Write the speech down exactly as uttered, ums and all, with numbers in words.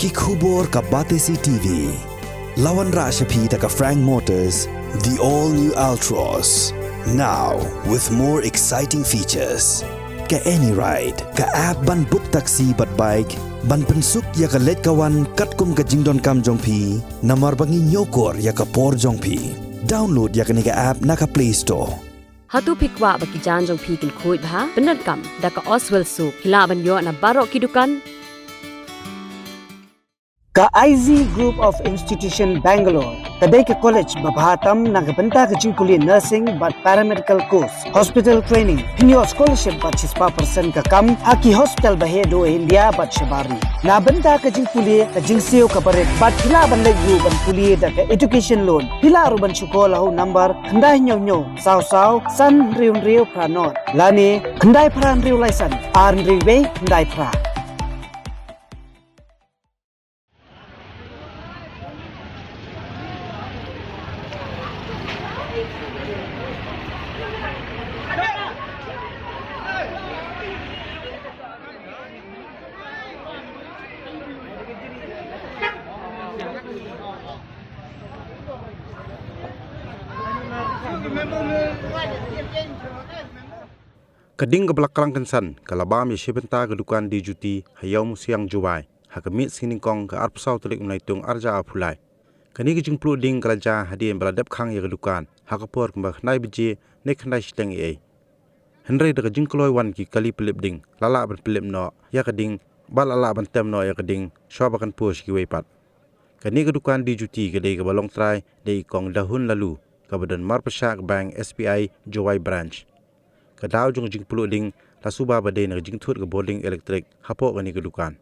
Ki khubor ka Batesi T V. La wanrah sha phi da ka Frank Motors, the all new Altroz. Now with more exciting features. Ka AnyRide, ka app ban book taxi bad bike, ban pynsuk ïa ka leit ka wan katkum ka jingdonkam jong phi, namar ba ngi ñiewkor ïa ka por jong phi. Download ïa kane ka app na ka Play Store. Hato phi kwah ba ki jaiñ jong phi kin khuid bha? Pyndonkam da ka Oswell Soap. Phi lah ban ïoh na baroh ki dukan. Ka I Z Group of Institution Bangalore ka dei ka college ba bha tam na ka bynta ka jingpule nursing bad paramedical course, hospital training. Phin ïoh scholarship bad shispah percent ka kam ha ki hospital ba heh duh India bad shabar ri. Na bynta ka jingpule, ka jingsiew kaba rit bad phi lah ban leit ruh ban pule da ka education loan. Phi lah ruh ban shu call ha u number khyndai hynñiew hynñiew saw saw san hynriew hynriew phra nod lane khyndai phra hynriew lai san ar hynriew wei khyndai phra. Ka ding kaba la klang kynsan ka la bam ïa shi bynta ka dukan D J T ha Ïawmusiang Jowai ha ka miet sngi nyngkong ka arphew saw tarik u Naitung arhajar arphew lai. Kane ka jingpluh ding ka la jia hadien ba la dep khang ïa ka dukan ha ka por kumba khyndai baje ne khyndai shiteng eiei. Hynrei da ka jingkloi wan ki kali pynlip ding, la lah ban pynlip noh ïa ka ding bad la lah ban tem noh ïa ka ding shuwa ba kan pur sha kiwei pat. Kane ka dukan D J T ka dei kaba long trai da i Kong Dahun Lalu, kaba don marpyrshah ka bank S B I Jowai branch. Ka daw jong ka jingpluh ding la suba ba dei na ka jingthut ka bording elektrik hapoh kane ka dukan.